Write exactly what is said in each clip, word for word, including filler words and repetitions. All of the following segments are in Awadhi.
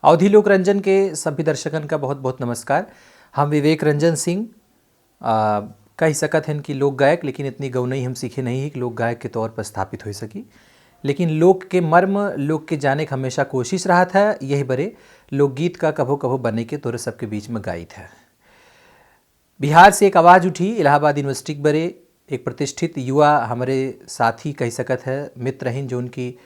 अवधी लोक रंजन के सभी दर्शकन का बहुत बहुत नमस्कार। हम विवेक रंजन सिंह, आ, कहि सकत हन कि लोक गायक, लेकिन इतनी गौनई हम सीखे नहीं है कि लोक गायक के तौर पर स्थापित होइ सकी। लेकिन लोक के मर्म, लोक के जाने के हमेशा कोशिश रहत है, यही बरे लोकगीत का कभो कभो बने के तोरे सबके बीच में गाइत है। बिहार से एक आवाज उठी इलाहाबाद यूनिवर्सिटी के बरे, एक प्रतिष्ठित युवा हमरे साथी कहि सकत है, मित्र हैं, जो उनकी,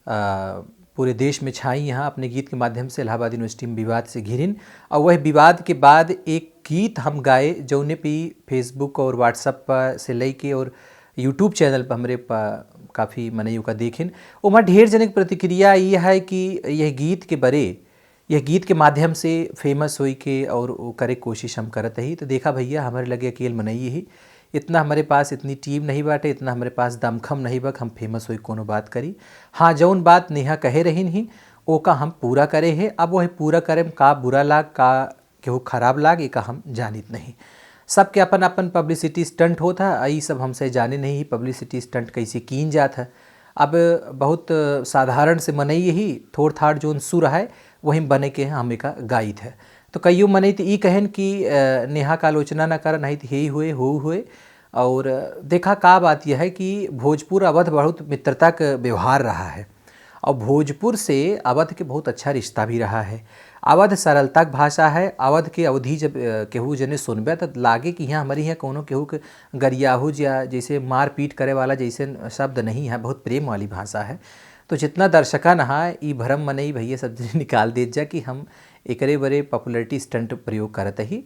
आ, पूरे देश में छाई यहाँ अपने गीत के माध्यम से इलाहाबाद यूनिवर्सिटी में विवाद से घिरिन। और वह विवाद के बाद एक गीत हम गाए, जौने पे Facebook और WhatsApp पर से लेके और YouTube चैनल पर हमरे प-, काफ़ी मनई ओका देखिन। ओमा ढेर जने के प्रतिक्रिया ये है कि यह गीत के बरे, यह गीत के माध्यम से famous होई के और वो करे कोशिश हम करत ही। तो देखा भैया, हमरे लगे अकेल मनई ही, इतना हमरे पास इतनी टीम नहीं बाटे, इतना हमरे पास दमखम नहीं बा कि हम famous होई कोनो बात करी। हाँ, जौन बात नेहा कहे रहिन ही, ओका हम पूरा करे है। अब वह पूरा करे में का बुरा लाग, का केहू खराब लाग, एका हम जानित नहीं। सबके अपन अपन publicity stunt होत है, आ ई सब हमसे जाने नहीं, publicity stunt कैसे कीन जात है। अब बहुत साधारण से मनई ही थोड़ थाड़ जोन सुर है, वही बने के हम एका गाइत है। तो कईयो मनई तो ई कहन कि, अ, नेहा का आलोचना ना कर, नहीं तो यही हुए, हो हुए। और देखा, का बात यह है कि भोजपुर अवध बहुत मित्रता का व्यवहार रहा है और भोजपुर से अवध के बहुत अच्छा रिश्ता भी रहा है। अवध सरलता के भाषा है। अवध के अवधी जब, अ, केहू जने सुनबे, त लागे कि यहाँ हमरे यहाँ कौनो केहू के गरियाहू या जैसे मारपीट करे वाला जैसे शब्द नहीं है, बहुत प्रेम वाली भाषा है। तो जितना दर्शकन हा, ई भरम मनई भैया सब जने निकाल देत जा कि हम एकरे बरे popularity stunt प्रयोग करत ही।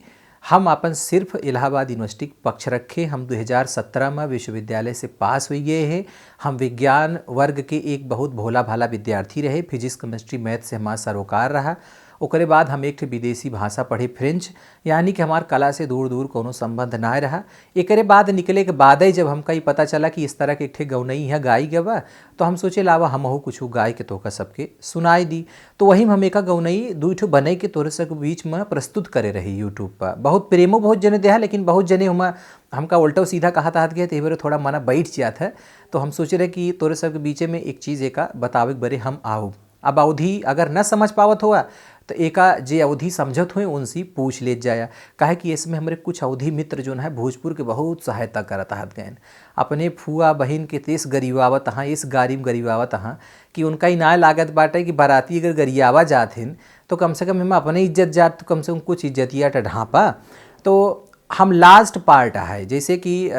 हम आपन सिर्फ इलाहाबाद यूनिवर्सिटी के पक्ष रखे। हम दो हज़ार सत्रह में विश्वविद्यालय से पास हुई गए हैं। हम विज्ञान वर्ग के एक बहुत भोला भाला विद्यार्थी रहे। Physics, chemistry, math से हमारा सरोकार रहा। ओकरे बाद हम एक ठे विदेशी भाषा पढ़े, French, यानी कि हमार कला से दूर दूर कोनो संबंध ना रहा। एकरे बाद निकले के बादे जब हमका ई पता चला कि इस तरह के एक ठे गौनई यहाँ गाई गवा, तो हम सोचे, लावा हमहू कुछ गाय के तोका सबके सुनाई दी। तो वही में हम एका गौनई दुई ठो बनई के तोरे सब बीच में प्रस्तुत करे रही YouTube पर। बहुत प्रेमो बहुत जने देहा, लेकिन बहुत जने हुमा हमका उल्टा सीधा कहा तहत गए, तो ये बारे थोड़ा मना बैठ जात है। तो हम सोचे रहे कि तोरे सबके बीचे में एक चीज़ एका बतावे के बरे हम आउब। अब अवधी अगर न समझ पावत हुआ, तो एका जे अवधी समझत हुए, उनसे पूछ लेत जाया। काहे कि इसमें हमरे कुछ अवधी मित्र जोन है, भोजपुर के बहुत सहायता करत आहत गए। अपने फुआ बहिन के तेस गरियावत हाँ, इस गारी में गरियावत हाँ कि उनका ई ना लागत बाटे कि बाराती अगर गरियावा जात हिन, तो कम से कम हम अपने इज्जत जात, तो कम से कम कुछ इज्जतिया टा ढांपा। तो हम last part है, जैसे कि, अ,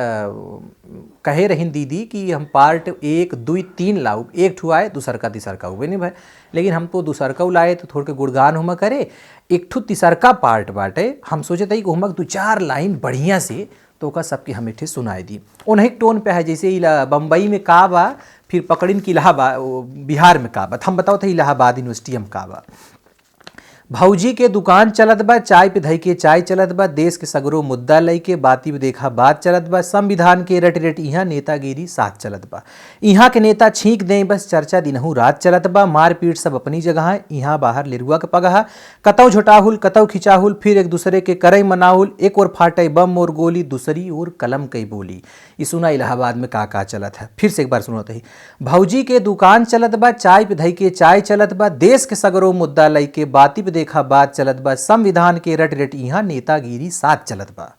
कहे रहिन दीदी कि हम part एक, दुई, तीन लाउब, एक ठो आए, दूसर का, तीसर का हुए नहीं भाई, लेकिन हम तो दूसर का लाए तो थोड़ के गुणगान हुमा करे। एक ठो तीसर का part बाटे, हम सोचे था कि हुमा दो चार line बढ़िया से तो ओका सबके हम एक ठे सुनाई दी। उन्हीं tone पे है, जैसे इला बम्बई में का बा, फिर पकड़िन कि इलाहाबाद, ओ, बिहार में का बा। हम बताओ थे इलाहाबाद यूनिवर्सिटी में का बा। भौजी के दुकान चलत बा, चाय पे धई के चाय चलत बा, देश के सगरो मुद्दा लइके बाती पे देखा बात चलत बा, संविधान के रट रट इहाँ नेतागिरी साथ चलत बा। इहाँ के नेता छींक दें बस, चर्चा दिनहू रात चलत बा, मारपीट सब अपनी जगह है, इहाँ बाहर लेरुआ के पगहा, कतौ झोटाहुल, कतौ खिंचाहुल, फिर एक दूसरे के करई मनाहुल, एक ओर फाटै बम और गोली, दूसरी ओर कलम कई बोली। ई सुना इलाहाबाद में का का चलत है, फिर से एक बार सुनत ही। भौजी के दुकान चलत बा, चाय पे धई के चाय चलत बा, देश के सगरो मुद्दा लइके बाती पे देखा बात चलत बा, संविधान के रट रट इहाँ नेतागिरी साथ चलत बा।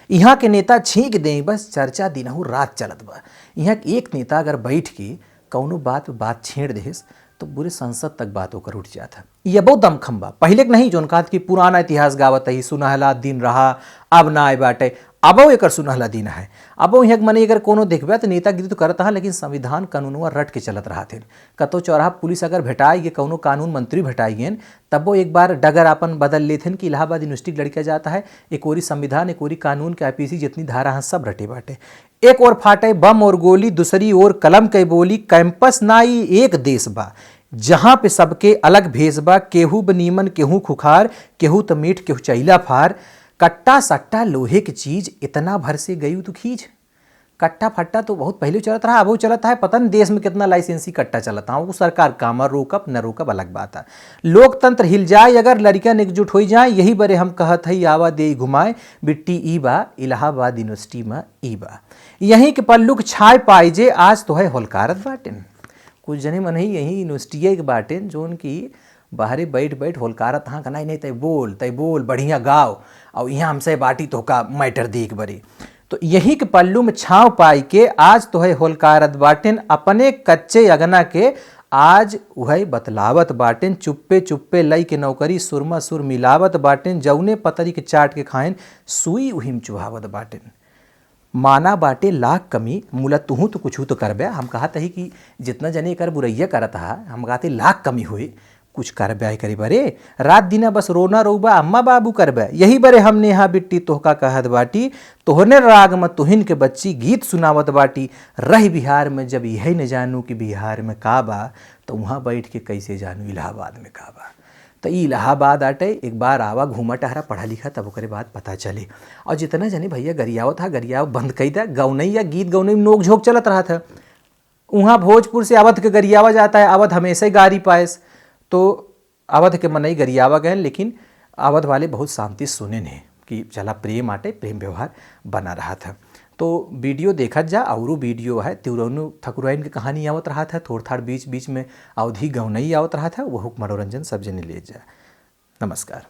इहाँ के नेता छींक दें बस, चर्चा दिनहू रात चलत बा। इहाँ के एक नेता अगर बैठ के कौनो बात पे बात छेड़ देस, तो पूरे संसद तक बात ओकर उठ जात है। ये बहुत दमखम बा। पहिले के नहीं, जोन कहत कि पुराना इतिहास गावत ही, सुनहला दिन रहा, अब ना आए बाटे। अबो एकर सुनहला दिन है। अबो यहाँ के मने अगर कोनो देखबे तो नेतागिरी तो करत हा, लेकिन संविधान कानूनवा रट के चलत रहत हैं। कतो चौराहा पुलिस अगर भेटाई गए, कौनो कानून मंत्री भेटाई गए, तब वो एक बार डगर आपन बदल लेत हैं कि इलाहाबाद यूनिवर्सिटी के लड़का जाता है, एक ओरी संविधान, एक ओरी कानून के, आईपीसी जितनी धारा हैं, सब रटे बाटे। एक ओर फाटे बम और गोली, दूसरी ओर कलम के बोली। कैंपस ना ई एक देश बा, जहाँ पे सबके अलग भेष बा, केहू ब नीमन, केहू खुखार, केहू त मीठ, केहू चैला फार। कट्टा सट्टा लोहे के चीज, इतना भर से गयू तू खींच। कट्टा फट्टा तो बहुत पहले चलत रहा, अबो चलत है। पता नहीं देश में कितना लाइसेंसी कट्टा चलत है, वो सरकार काम है, रोकब न रोकब अलग बात है। लोकतंत्र हिल जाए अगर लड़िकन एकजुट होई जाए, यही बरे हम कहत है आवा दे घुमाए। बिट्टी ई बा इलाहाबाद यूनिवर्सिटी में, ई बा यहीं के पल्लू के छाय पाए जे आज तो है होलकारत बाटेन। कुछ जने मनई यहीं यूनिवर्सिटी के बाटेन, जोन की बाहरे बैठ बैठ होलकारत हाँ कि नहीं नहीं, तै बोल, तै बोल, बढ़िया गाव, और यहाँ हमसे बाटी तोहका मैटर दीक बरी। तो यही के पल्लू में छाँव पाई के आज तोहे होलकारत बाटिन, अपने कच्चे अगना के आज उहै बतलावत बाटिन। चुप्पे चुप्पे लई के नौकरी सुरमा सुर मिलावत बाटिन, जौने पतरी के चाट के खाइन सुई उहिम चुहावत बाटिन। माना बाटे लाख कमी, मुला तुहूँ तो कुछू तो करबे। हम कहत ही कि जितना जने एकर बुरैया करत हा, हम कहते लाख कमी होए, कुछ करबे आई करी बरे। रात दिना बस रोना रोबा, अम्मा बाबू करबे। यही बरे हम नेहा बिट्टी तोहका कहत बाटी, तोहने राग में तुहिन के बच्ची गीत सुनावत बाटी। रही बिहार में जब यही न जानू कि बिहार में का बा, तो वहाँ बैठ के कैसे जानू इलाहाबाद में का बा। तो ई इलाहाबाद आटे, एक बार आवा, घूमा टहरा, पढ़ा लिखा, तब ओकरे बाद पता चले। और जितना जने भैया गरियावत हा, गरियाव बंद कई दा। गौनई या गीत गौनई में नोक झोंक चलत रहत है। उहाँ भोजपुर से अवध के गरियावा जाता है, अवध हमेशा ही गारी पाएस। तो अवध के मनई गरियावा गए, लेकिन अवध वाले बहुत शांति सुने ने कि चला प्रेम आटे, प्रेम व्यवहार बना रहत है। तो वीडियो देखत जा, औरो वीडियो है, तिरौनु ठकुराइन के कहानी आवत रहत है, थोड़ थाड़ बीच बीच में अवधी गौनई आवत रहत है, वहू के मनोरंजन सब जने ले जा। नमस्कार।